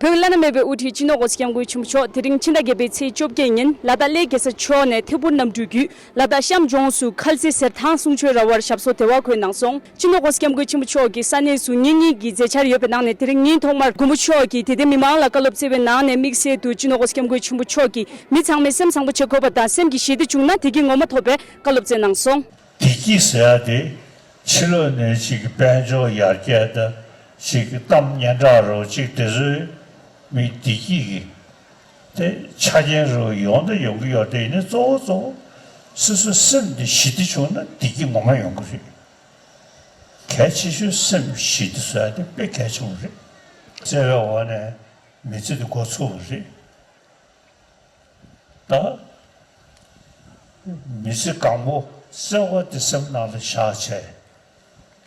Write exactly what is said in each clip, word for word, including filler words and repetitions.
བོད་བླ་ན་མེད་པའི་དབུ་ཁྲིད་སྤྱི་ནོར་༸གོང་ས་༸སྐྱབས་མགོན་ཆེན་པོ་མཆོག་དེ་རིང་ཕྱི་ཟླ་བརྒྱད་པའི་ཚེས་བཅོ་བརྒྱད་ཉིན་ལ་དྭགས་གླེ་གེ་སར་མཆོག་ནས་ཐད་འཕུར་གནམ་གྲུའི་བརྒྱུད་ལ་དྭགས་གཤམ་ལྗོངས་སུ་ཁ་ལ་རྩེ་ཟེར་ཐང་གསུང་ཆོས་ར་བར་ཞབས་སོར་དེ་བ་འཁོད་གནང་སོང་། སྤྱི་ནོར་༸གོང་ས་༸སྐྱབས་མགོན་ཆེན་པོ་མཆོག་གིས་ས་གནས་སུ་ཉིན་གཉིས་ཀྱི་མཛད་འཆར་ཡོད་པའི་ནང་ནས་དེ་རིང་ཉིན་ཐོག་མར་མགོན་པོ་མཆོག་གིས་དད་ལྡན་མི་མང་ལ་བཀའ་སློབ་སྩལ་བའི་ནང་ནས་དམིགས་བསལ་དུ་སྤྱི་ནོར་༸གོང་ས་༸སྐྱབས་མགོན་ཆེན་པོ་མཆོག་གིས་མི་ཚང་མས་སེམས་བཟང་པོ་བྱེད་དགོས་པ་དང་སེམས་ཀྱི་ཞི་བདེ་བྱུང་ན་བདེ་སྐྱིད་ངོ་མ་ཐོབ་པའི་བཀའ་སློབ་སྩལ་གནང་སོང་། བདེ་སྐྱིད་ཟེར་ཡ་དེ་ཕྱི་ལོགས་ནས་ཅིག་དཔལ་འབྱོར་ཡར་རྒྱས་དང་ཅིག་གཏམ་སྙན་གྲགས་རོ་ཅིག་དེ་ཚོའི་མི་བདེ་སྐྱིད་ཀྱི་དེ་ཆ་རྐྱེན་རོ་ཡོང་དང་ཡོང་གི་ཡོད་དེ་ཡིན་ན་གཙོ་བོ་གཙོ་བོ་སོ་སོའི་སེམས་དེ་ཞི་བདེ་བྱུང་ན་བདེ་སྐྱིད་ངོ་མ་ཡོང་གི་རེད། གལ་ཆེ་ཤོས་སེམས་ཞི་བདེ་བཟོ་ཡ་དེ་དཔེ་གལ་ཆེན་པོ་རེད། བརྩེ་བའི་འོག་ནས་མི་ཚེ་དེ་འགོ་ཚུགས་པ་རེད། ད་མི་ཚེ་གང་པོ་བརྩེ་བ་དེ་སེམས་ནང་ལ་བཞག་བྱས།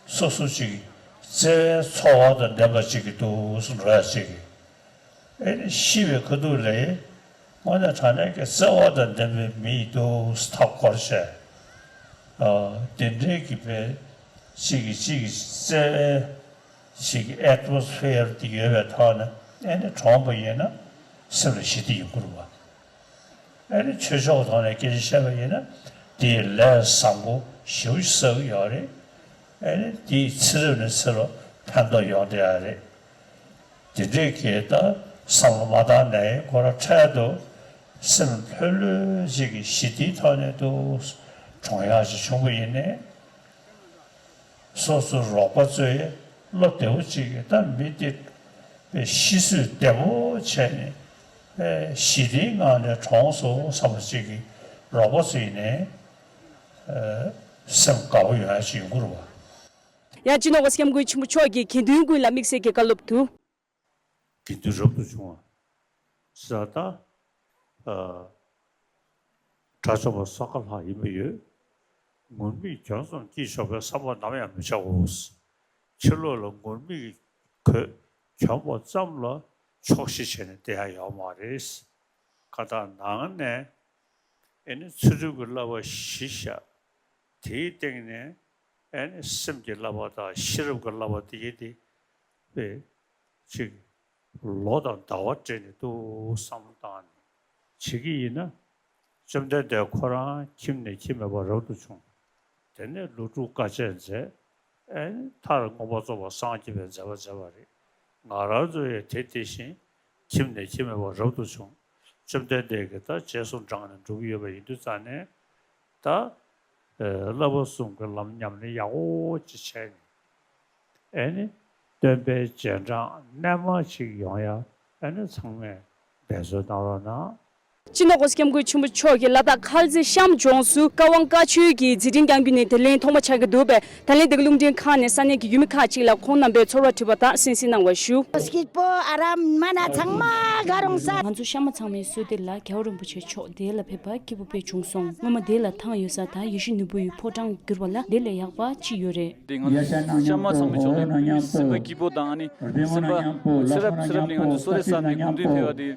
སོ་སོ་ཅིག་བརྩེ་བའི་ཚོར་བ་དང་ལྡན་པ་ཅིག་གི་འདུག་སེ་འགྲོ་ཡ་ཅིག་གི། ཨེ་ནི་ཤི་བའི་ཁ་ཐུག་ལ་དངོས་གནས་དྲང་གནས་ཀྱི་བརྩེ་བ་དང་ལྡན་པའི་མི་ཡི་འདུག་སེ་མཐའ་བསྐོར་བྱས། ཨ་དེ་འདྲའི་གི་བའི་ཅིག་གི་ཅིག་གི་བརྩེ་བའི་ཅིག་གི་ཨེ་ཊི་མོ་སི་ཕི་ཡར་དེ་ཡོད་པའི་ཐོག་ནས་ཨེ་ནི་གྲོངས་པ་ཡིན་ན་སེམས་ལ་ཞི་བདེ་ཡོང་གི་རེད་བ། ཨ་ནི་ཆོས་ཕྱོགས་ཐོག་ནས་སྐད་ཆ་བཤད་པ་ཡིན་ན་དེའི་ལས་བཟང་པོ་ཞེ་པོ་ཞིག་བསགས་ཀྱི་ཡོད་རེད། ཨ་ནི་དེའི་ཚེ་རབས་ནས་ཚེ་རབས་ཕན་ཐོགས་ཡོང་བསྡད་ཡོད་རེད། དེ་འདྲའི་གི་ད་བསམ་བློ་མ་བཏང་ནས་ཁོ་རང་འཕྲལ་དུ་སེམས་ལྷོད་ལྷོད་ཅིག་གི་ཞི་བདེའི་ཐོག་ནས་འདུག་གྲོངས་ཡག་ཅིག་བྱུང་བ་ཡིན་ནའི། སོ་སོའི་རོགས་པ་ཚོས་བློ་བདེ་བོ་ཅིག་གིས་ད་མི་དེ་པའི་ཤི་གསོས་བདེ་བོ་བྱས་ནས་པའི་ཞི་བདེའི་ངང་ནས་གྲོངས་སོང་བསམ་པ་ཅིག་གི་རོགས་པ་ཚོ་ཡིན་ནའི་སེམས་དགའ་བོ་ཡོང་ཡ་ཅིག་ཡོང་གི་རེད་བ། ཡང་སྤྱི་ནོར་༸གོང་ས་༸སྐྱབས་མགོན་ཆེན་པོ་མཆོག་གིས་དགེ་འདུན་ཀུན་ལ་དམིགས་བསལ་གྱི་བཀའ་སློབ་ཏུ། དགེ་འདུན་རབ་ཏུ་བྱུང་བ། ས་ད། ཨ། དགྲ་བཅོམ་པ་ས་ག་ལྷ་ཡིན་པ་ཡོད། ངུར་སྨྲིག་གྱོང་གསུམ་སྐྱེས་ཆོག་པའི་བསམ་པ་ནམ་ཡང་མི་བྱའོ། ཕྱི་ལོགས་ལ་ངུར་སྨྲིག་གི་གོས་གྱོན་པ་ཙམ་ལ་ཆོག་ཤེས་བྱས་ནས་བསྡད་ཡ་ཡོད་མ་རེད། ཁ་ཏ་ནང་ནས་ཨེ་ནི་ཚུལ་ཁྲིམས་ཀྱི་བསླབ་པ་གཞི་བཞག་དེའི་སྟེང་ནས་ཨེ་ནི་སེམས་ཀྱི་བསླབ་པ་དང་ཤེས་རབ་ཀྱི་བསླབ་པ་དེ་ཡིན་ཏེ། པའི་ཅིག་ལོ་དང་ཟླ་བ་སྤྲད་ནས་འདུག་བསམ་བློ་བཏང་ནས་བྱེད་ཀྱི་ཡིན་ན། བཅོམ་ལྡན་འདས་ཁོ་རང་ཁྱིམ་ནས་ཁྱིམ་མེད་པར་རབ་ཏུ་བྱུང་། དེ་ནས་ལོ་དྲུག་དཀའ་སྤྱད་མཛད། ཨེ་མཐར་མངོན་པར་རྫོགས་པར་སངས་རྒྱས་པའི་མཛད་པ་མཛད་པ་རེད། ང་རང་ཚོ་ཡང་དེ་དེ་བཞིན་ཁྱིམ་ནས་ཁྱིམ་མེད་པར་རབ་ཏུ་བྱུང་། བཅོམ་ལྡན་འདས་ཀྱིས་ད་རྗེས་སུ་འབྲངས་ནས་འགྲོ་གི་ཡོད་པ་ཡིན་དུས་ཙང་ནས། ད། ཨེ་བསླབ་པ་གསུམ་གྱི་ལམ་ཉམས་ལེན་ཡག་པོ་ཅིག་བྱས་ནས། ཨེ་ནི། སྟོན་པའི་རྗེས་འབྲང་རྣལ་མ་ཅིག་ཡོང་ཡ་ཨེ་ནི་ཚང་མས་འབད་རྩོལ་གནང་རོགས་གནང་། སྤྱི་ནོར་༸གོང་ས་༸སྐྱབས་མགོན་ཆེན་པོ་མཆོག་གིས་ལ་དྭགས་ཁ་ལ་རྩེ་གཤམ་ལྗོངས་སུ་བཀའ་དབང་བཀའ་ཆོས་ཀྱི་མཛད་འཕྲིན་བསྐྱངས་རྒྱུ་ནི་ད་ལན་ཐོག་མ་ཆགས་ཀྱི་འདུག་པས། ད་ལན་དེ་ག་རླུང་འཕྲིན་ཁང་ནས་ས་གནས་ཀྱི་ཡུལ་མི་ཁག་ཅིག་ལ་ཁོང་རྣམ་པའི་ཚོར་བ་དྲིས་པ་དང་གསན་གཟིགས་གནང་བ་ཞུ། སྐྱིད་པོ་ཨ་རམ་མ་ན་ཚང་མ་དགའ་རུང་ས། ང་ཚོ་ཤ་མ་ཚང་མའི་བསོད་བདེ་ལ་རྒྱལ་བ་རིན་པོ་ཆེ་མཆོག་འདི་ལ་ཕེབས་པ་སྐྱིད་པོ་དཔེ་བྱུང་སོང་། སྔོན་མ་འདི་ལ་ཐང་ཡོད་ས་དང་ཡེ་ཤེས་ནོར་བུ་ཡི་ཕོ་བྲང་གྱུར་པ་ལ་འདི་ལས་ཡག་པ་ཅི་ཡོད་རེད། འདི་ང་ཚོ་ཤ་མ་ཚང་མའི་ཕྱོགས་ནས་སེམས་པ་སྐྱིད་པོ་དང་ཨ་ནི་སེམས་པ་ཚེ་རབས་ཚེ་རབས་ནས་ང་ཚོ་བསོད་བདེ་བསགས་ནས་སྐུ་མདུན་ཕེབས་པ་དེ་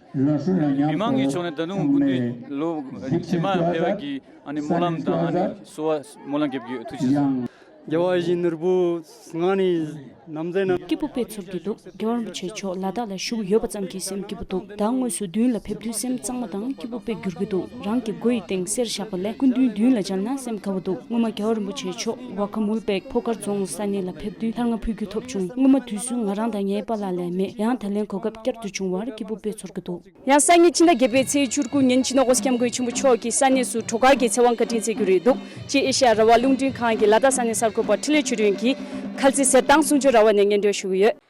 མི་མང་གི་ཕྱོགས་ནས་ད་དུང་སྐུ་མདུན་ལོ་རྗེས་མ་ཕེབས་པ་གི་ཨ་ནི་སྨོན་ལམ་དང་ཨ་ནི་གསོལ་བ་སྨོན་ལམ་རྒྱབ་ཀྱི་ཡོད། ཐུགས་རྗེ་ཆེ། རྒྱལ་བ་ཡིད་བཞིན་ནོར་བུ་ང་ནི་ནམ་ཟེར་ན། སྐྱིད་པོ་དཔེ་ཚོར་གྱི་འདུག་རྒྱལ་བ་རིན་པོ་ཆེ་མཆོག་ལ་དྭགས་ལ་བཞུགས་ཡོད་པ་ཙམ་གྱིས་སེམས་སྐྱིད་པོ་འདུག་ད་དངོས་སུ་མདུན་ལ་ཕེབས་དུས་སེམས་གཙང་མ་དང་སྐྱིད་པོ་དཔེ་འགྱུར་གྱི་འདུག་རང་གི་མགོ་ཡི་སྟེང་གསེར་བཞག་པ་ལས་སྐུ་མདུན་མདུན་ལ་མཇལ་ན་སེམས་དགའ་བོ་འདུག་སྔོན་མ་རྒྱལ་བ་རིན་པོ་ཆེ་མཆོག་ཝ་ཁ་མུལ་པེག་ཕོ་ཁར་རྫོང་ས་གནས་ལ་ཕེབས་དུས་ཐལ་རྔ་ཕུལ་རྒྱུ་ཐོབ་བྱུང་། སྔོན་མ་དུས་སུ་ང་རང་དང་ངའི་པཱ་ལགས་ལས་མེད། ཡང་ད་ལན་གོ་སྐབས་བསྐྱར་དུ་བྱུང་བར་སྐྱིད་པོ་དཔེ་ཚོར་གྱི་འདུག་ཡང་སང་ཉིན་ཕྱི་ཟླ་བརྒྱད་པའི་ཚེས་བཅུ་དགུ་ཉིན་སྤྱི་ནོར་༸གོང་ས་༸སྐྱབས་མགོན་ཆེན་པོ་མཆོག་གིས་ས་གནས་སུ་བྲོ་གར་གྱི་ཚེ་དབང་བཀའ་དྲིན་སྩལ་རྒྱུ་རེད་འདུག་ཅེས་ཨེ་ཤ་ཡ་རང་དབང་རླུང་འཕྲིན་ཁང་གི་ལ་དྭགས་ས་གནས་གསར་འགོད་པ་འཕྲིན་ལས་ཆོས་སྒྲོན་གྱིས་ཁ་ལ་རྩེ་ཟེར་ཐང་གསུང་ཆོས་ར་བ་ནས་སྙན་སྒྲོན་ཞུ་གི་ཡོད།